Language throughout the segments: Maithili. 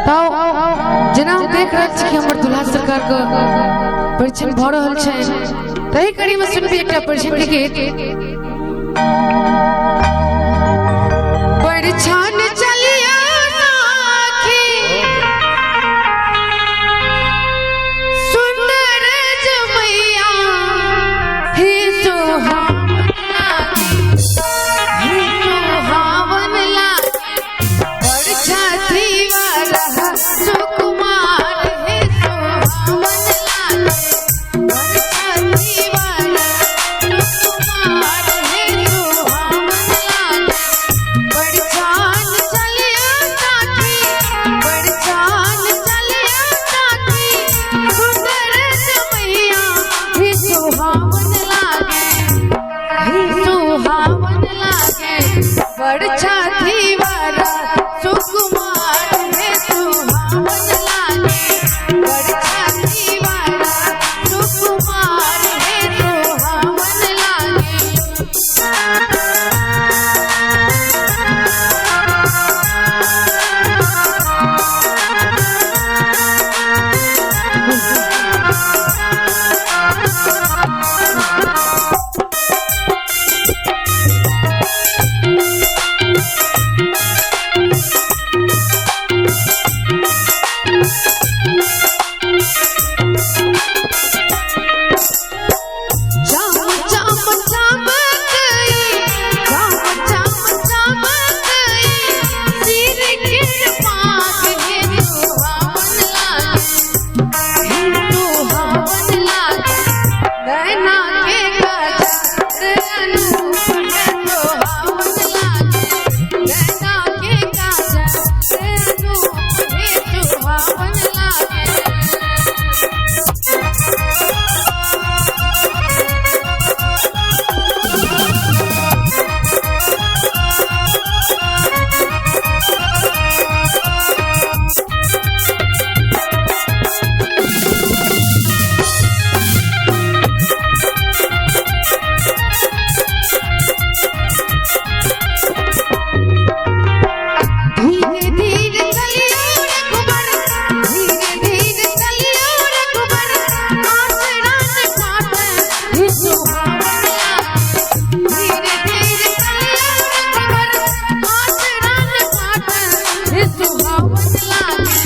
तो जेना हम देख रहल छी कि हमर दुल्हा सरकार के परिछन भऽ रहल छै, तही कड़ी में सुनबी एकटा परिछन के गीत। परिछन चलिया साखी सुंदर जमैया हे सुहावन लागे, हे सुहावन लागे, बरछाती वाला सुकुमार हे सुहावन लागे, बरछाती वाला सुकुमार हे सुहावन लागे। बरछान चलिया साखी, बरछान चलिया साखी, सुंदर जमैया हे सुहावन लागे, हे सुहावन लागे, बरछाती वाला सुकुमार हे सुहावन लागे, बरछाती वाला सुकुमार हे सुहावन लागे। चाम चाम चमकई, चाम चाम चमकई, सिर के पाग हे सुहावन लागे, हे सुहावन लागे, नैना के काजर अनूप हे सुहावन लागे, नैना के काजर अनूप हे सुहावन लागे। धीरे धीरे चलियो रघुबर, धीरे धीरे चलियो रघुबर, आसरा न काट हे सुहावन लागे। धीरे धीरे चलियो रघुबर, आसरा न काट हे सुहावन लागे,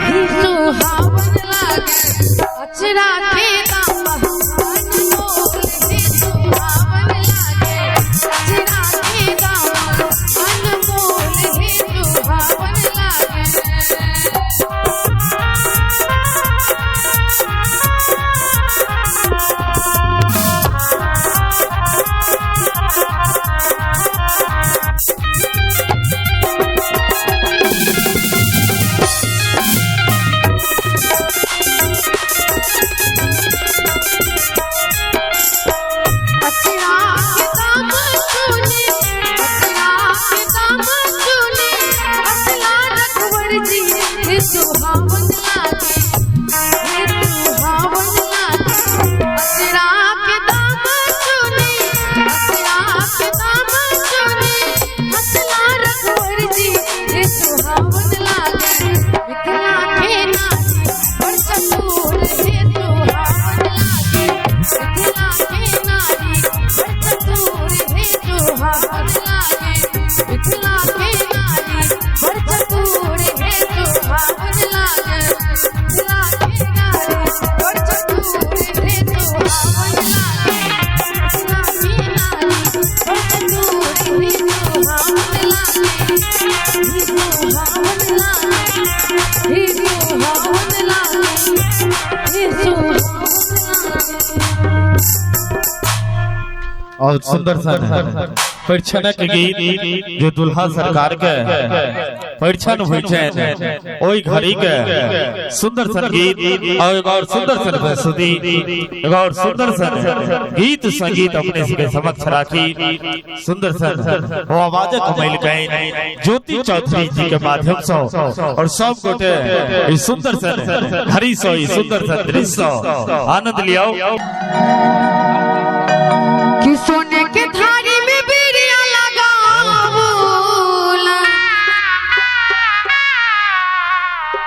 हे सुहावन लागे, अचरा के दाम अनमोल हे सुहावन लागे, अचरा के दाम अनमोल हे सुहावन लागे। अचरा के दाम चुने, अचरा के दाम चुने, असला रघुवर जी हे सुहावन लागे, हे सुहावन लागे, अचरा के दाम चुने, अचरा के दाम चुने, असला रघुवर जी हे सुहावन लागे, मिथिला के नारी बड़ चतुर हे सुहावन लागे, मिथिला के नारी बड़ चतुर हे सुहावन लागे, मिथिला के नारी बड़ चतुर हे सुहावन लागे, मिथिला के नारी बड़ चतुर हे सुहावन लागे, मिथिला के नारी बड़ चतुर हे सुहावन लागे, हे सुहावन लागे, हे सुहावन लागे, हे सुहावन लागे। और सुंदर सन परिछनक गीत जो दुल्हा सरकार के परिछन होइ छनि ओहि घड़ी के सुंदर सन गीत और एगो और सुंदर सन प्रस्तुति, एगो और सुंदर सन गीत संगीत अपने सबके समक्ष राखी सुंदर सन ओ आवाजक कमैलकनि ज्योति चौधरी जी के माध्यम से और सब गोटे ई सुंदर सन घड़ी से ई सुंदर सन दृश्य से आनंद लियाओ। कि सोने के थाली में बिरिया लगावूला,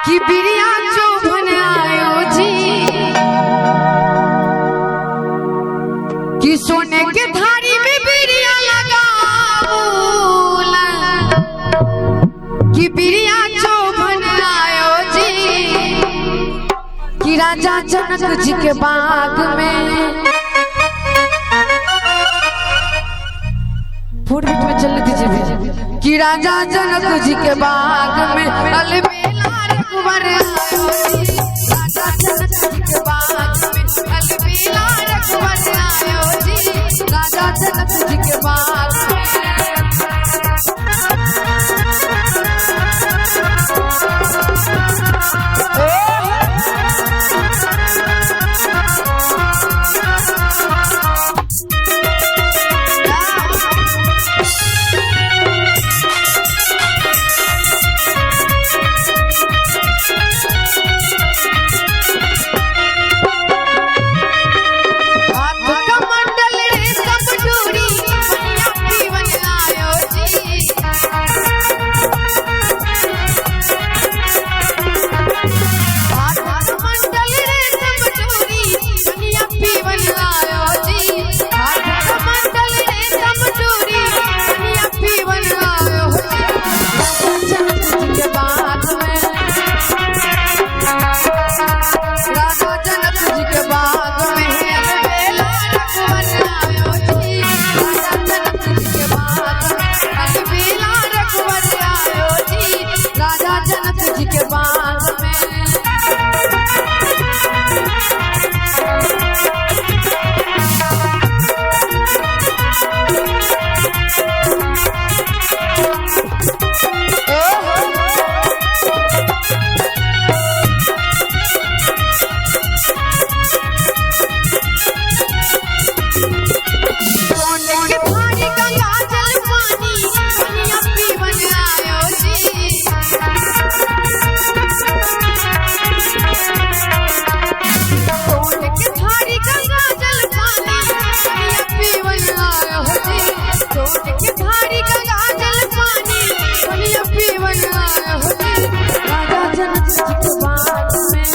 कि बिरिया चौभन आयो जी, कि सोने के थारी में बिरिया लगाऊला, कि बिरिया चौभन आयो जी, कि राजा जनक जी के बाग में। फोर बीट में चलने दीजिए कि राजा जनक जी के बाग में अलबेला रघुवर आयो जी, राजा जनक जी के बाग में अलबेला रघुवर आयो जी, राजा जनक जी के बाग में। हाथ कमंडल रे सब डोरी बनिया पीवन आयो जी, हाथ कमंडल रे सब डोरी बनिया पीवन आयो जी, हाथ कमंडल रे सब डोरी बनिया पीवन आयो जी, राजा जनक जी के बाग में, राजा जनक जी के बाग में अलबेला रघुवर आयो जी, राजा जनक जी के बाग में अलबेला रघुवर आयो जी, राजा जनक जी के बाग में। सोने के थारी गंगा जल पानी बनिया पीवन आयो जी, सोने के थारी गंगा जल पानी बनिया पीवन आयो जी, सोने के थारी गंगा जल पानी बनिया पीवन आयो जी, राजा जनक जी के बाग में,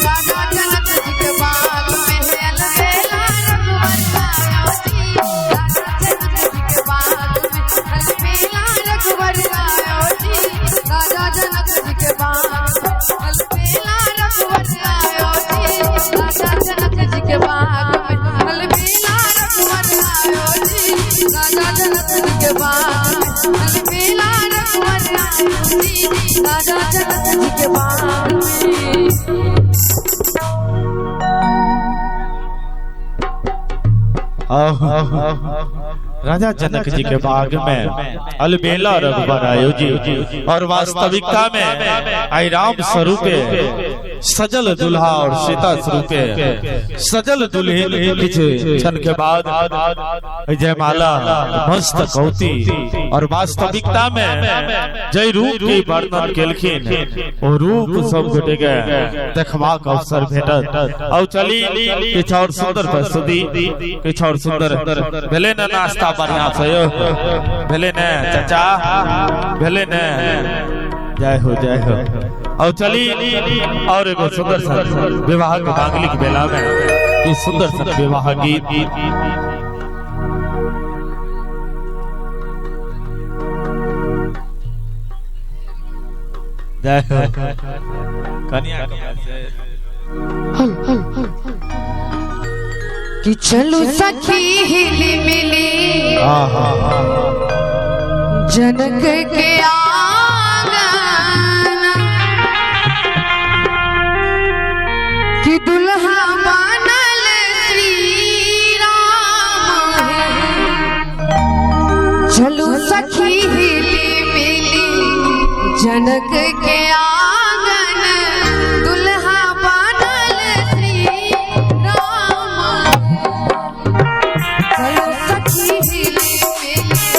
राजा जनक जी के बाग में अलबेला रघुवर आयो जी, राजा जनक जी के बाग में अलबेला रघुवर आयो जी, राजा जनक जी के बाग में अलबेला रघुवर आयो जी, राजा जनक जी के बाग में अलबेला रघुवर आयो जी, राजा जनक जी के बाग में अलबेला रघुवर आयो जी, राजा जनक जी के बाग में। राजा जनक जी के बाग में अलबेला रघुवर आयो जी, और वास्तविकता में आई राम स्वरूपे सजल दुल्हा और सीता स्वरूपे सजल दुल्हन किछ क्षण के बाद जयमाला मस्त कौती, और वास्तविकता में जय रूप के वर्णन केलखिन ओ रूप सब गोटे के देखबाक अवसर भेटत। और चली किछ और सुंदर प्रस्तुति, किछ और सुंदर भेले न नाश्ता बढ़िया से यो भेले न चाचा भेले न, जय हो जय हो। और चली और एगो सुंदर सा विवाह के मांगलिक बेला में ये सुंदर सा विवाह गीत। जय हो कन्या कि चलो सखी हिली मिली जनक के आंगन, कि दुल्हा बनल श्री राम है। चलो सखी हिली मिली जनक के आंगन, दुल्हा बनल श्री राम। चलो सखी हिली मिली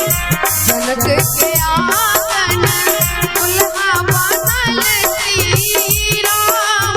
जनक के आंगन, दुल्हा बनल श्री राम।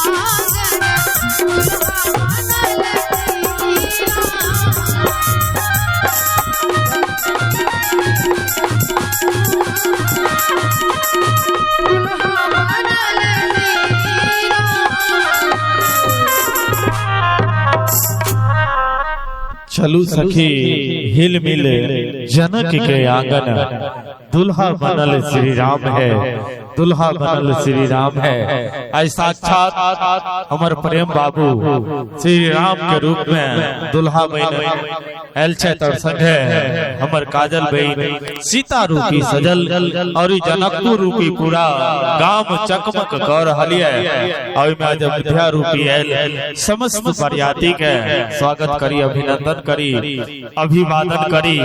आंगन दुल्हा बनल श्री राम। दुल्हा बनल श्री राम। चलू सखी हिल मिल जनक के आंगन, दुल्हा बनल श्री राम है, दुल्हा बनल श्री राम है। आई साक्षात हमर प्रेम बाबू श्री राम के रूप में दुल्हा बन आयल छथि और संगे हमर काजल बहन सीता रूपी सजल और ई जनकपुर रूपी पूरा गाम चकमक कर रहल है। और में आज अयोध्या रूपी आयल समस्त बरियाती के स्वागत करी, अभिनंदन करी, अभिवादन करी।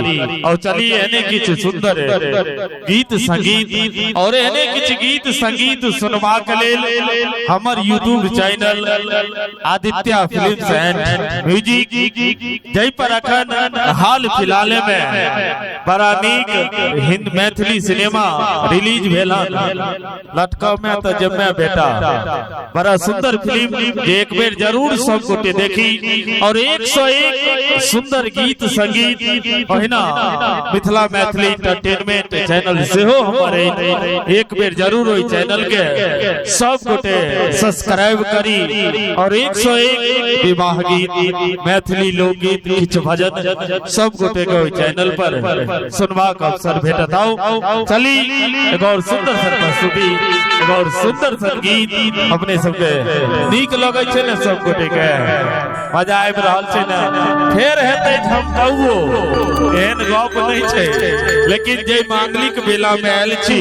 और चली एने किछु सुंदर गीत संगीत और एने किछु गीत संगीत सुनबा के लेल हमर YouTube channel Aditya films and music जय पर अखन हाल फिलहाल में बड़ा नीक हिंद मैथिली सिनेमा रिलीज भेल लटकाव में तो जम्मे बेटा, बड़ा सुंदर फिल्म जे एक बेर जरूर सब गोटे देखी। और 101 सुंदर गीत संगीत ओहिना मिथिला मैथिली एंटरटेनमेंट चैनल सेहो हमर एक बेर जरूर ओहि चैनल के सब गोटे सब्सक्राइब करी। और 101 विवाह गीत, मैथिली लोकगीत, किछु भजन सब गोटे के ओहि चैनल पर सुनबाक अवसर भेटत। आओ चली एक और सुंदर सन प्रस्तुति, एक और सुंदर सन गीत अपने सबके नीक लगै छै ने, सब गोटे के मजा आबि रहल छै ने। फेर हेतै हम कहू एहन गप नहीं छै, लेकिन जे मांगलिक बेला में आयल छी,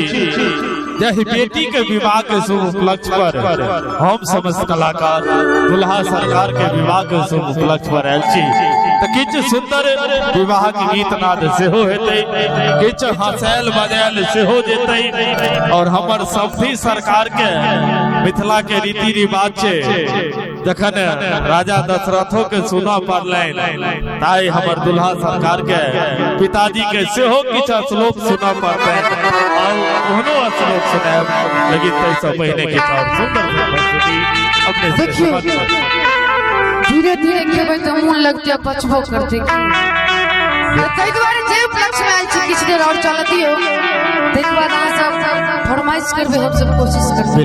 जहि बेटी के विवाह के शुभ उपलक्ष्य पर हम समस्त कलाकार दुल्हा सरकार के विवाह के शुभ उपलक्ष्य पर आयल छी, तऽ किछु सुंदर विवाह के गीत नाद सेहो हेतै, किछु हँसायल बजायल सेहो जेतै। और हमर समधी सरकार के मिथिला के रीति रिवाज छै, जखन राजा दशरथो के सुनऽ पड़लनि ताहि हमर दुल्हा सरकार के पिताजी के सेहो किछु श्लोक सुनऽ पड़तनि और ओहनो श्लोक सुनायब, लेकिन ताहिसँ पहिने किछु और सुंदर प्रस्तुति अपने से देखियौ धीरे धीरे खेबै तऽ मोन लगतै, पचबो करतै। ताहि दुआरे जे उपलक्ष्य में आयल छी किछु देर और चलऽ दियौ, ताहिके बाद अहाँ सब फरमाइश करबै, हम सब कोशिश करबै।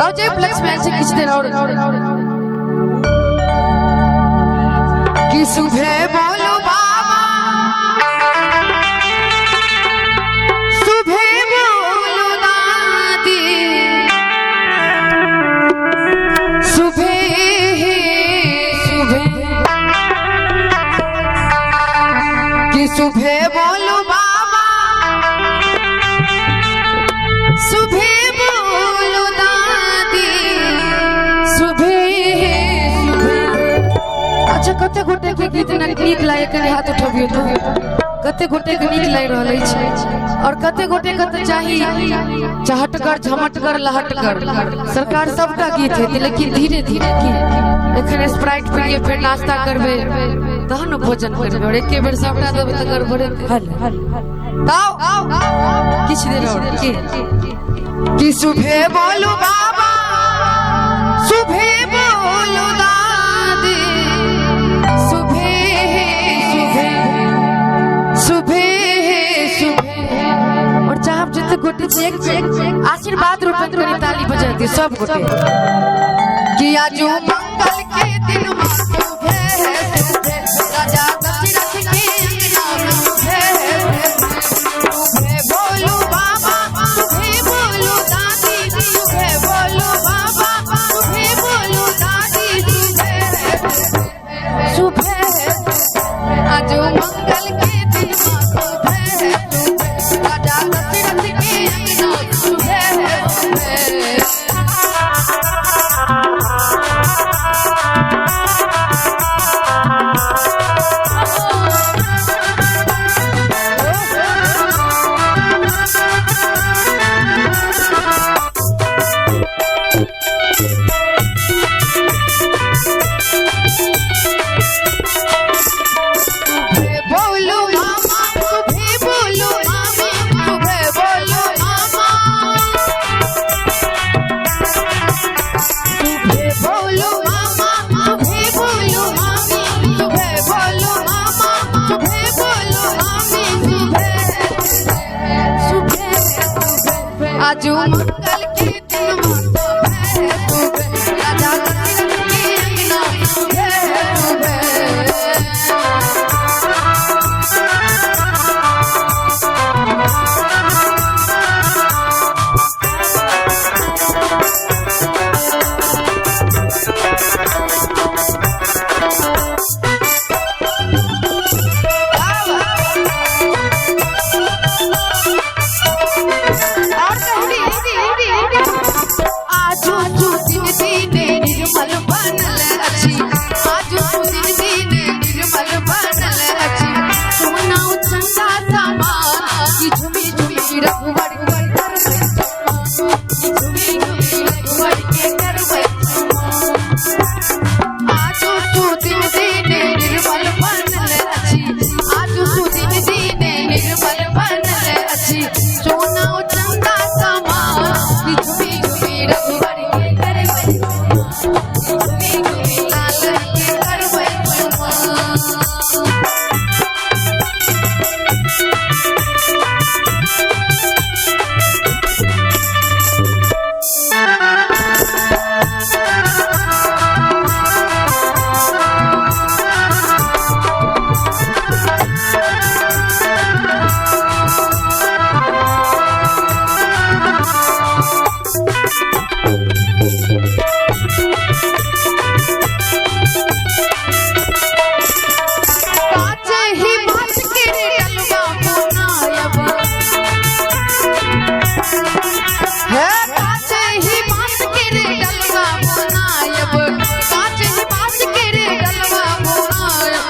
और जे उपलक्ष्य में आयल छी किछु देर और कि सुबह बोलो बाबा, सुबह बोलो दादी, सुबह सुबह कि सुबह बोलो बाबा, सुबह बोलो दादी, सुबह सुबह। अच्छा कते गोटे के गीत नीक लागे कनि हाथ उठबियौ तो, कते गोटे के नीक लागि रहल अछि और कते गोटे के तऽ चाही चहटगर झमटगर लहटगर। सरकार सबटा गीत हेतै लेकिन धीरे धीरे की एखन स्प्राइट पिलियै फेर नाश्ता करबै तहन भोजन करबै, और एके बेर सबटा देबै तऽ गड़बड़ेतै। किछु देर और कि सुबह बोलू बाबा, सुबह बोलू दादी, सुबह सुबह सुबह सुबह। और चाहब जते गोटे छी एक आशीर्वाद रूप में कनि ताली बजा दियौ सब गोटे कि आजू मंगल के दिन सुबह सुबह राजा दशरथ के अंगना सुबह सुबह बोलू बाबा, सुबह बोलू दादी, सुबह बोलू बाबा, सुबह बोलू दादी, सुबह सुबह आजू मंगल के दिन सुबह सुबह राजा दशरथ के अंगना सुबह सुबह। बोलो मामा, सुबह बोलो मामी, सुबह बोलो मामा, आजू मंगल के दिन शोभे शोभे, राजा दशरथ के अंगना शोभे शोभे। और कहली आजू दिन दिने निर्मल बनल अछि, आजू दिन दिने निर्मल बनल अछि, सोना चंदा समान कि झुमी झुमी रघुवर के करबै चुमान, कि झुमी झुमी रघुवर के करबै चुमान। आजू दिन दिने निर्मल बनल अछि, आजू दिन दिने निर्मल बनल अछि, सोना चंदा समान कि झुमी झुमी रघुवर के करबै चुमान, कि झुमी झुमी लाल के करबै चुमान। काचे ही बाँस के डलवा बनायब, हे काचे ही बाँस के डलवा बनायब, काचे ही बाँस के डलवा बनायब,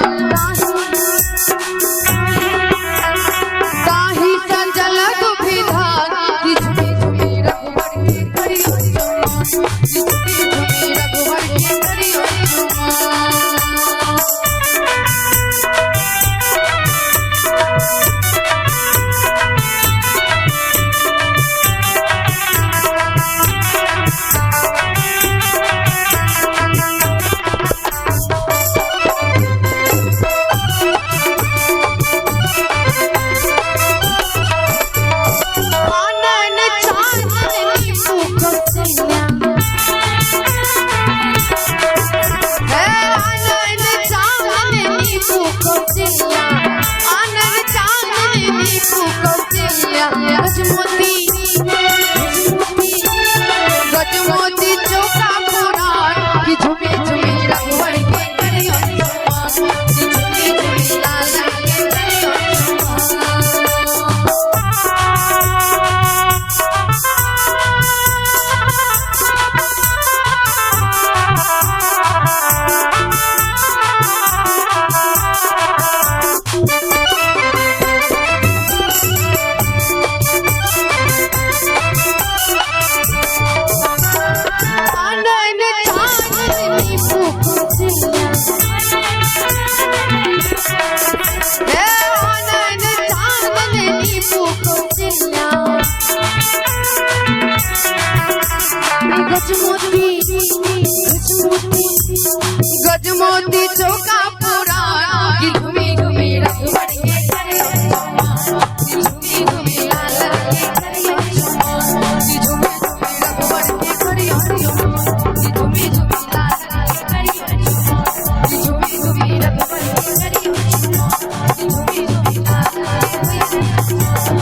ताही सजल दुविधा कि झुमी झुमी रघुवर के करियो चुमान, कि झुमी झुमी रघुवर के करियो चुमान। आनन चांदनी सुख हे आनन चांदनी सुख आनन चांदनी सुख गजमोती गजमोती चौका पुराण कि झुमे झुमे रघुवर के करियो चुमान, कि झुमे झुमे लाल के करियो चुमान। आनन चांदनी सुख हे आनन चांदनी सुख गजमोती गजमोती चौका पुराण कि झुमी झुमी रघुवर के करियो चुमान, कि झुमी झुमी लाल के करियो चुमान, कि झुमी झुमी रघुवर के करियो चुमान, कि झुमी झुमी लाल के करियो चुमान, कि झुमी झुमी रघुवर के करियो चुमान, कि झुमी झुमी लाल के करियो चुमान,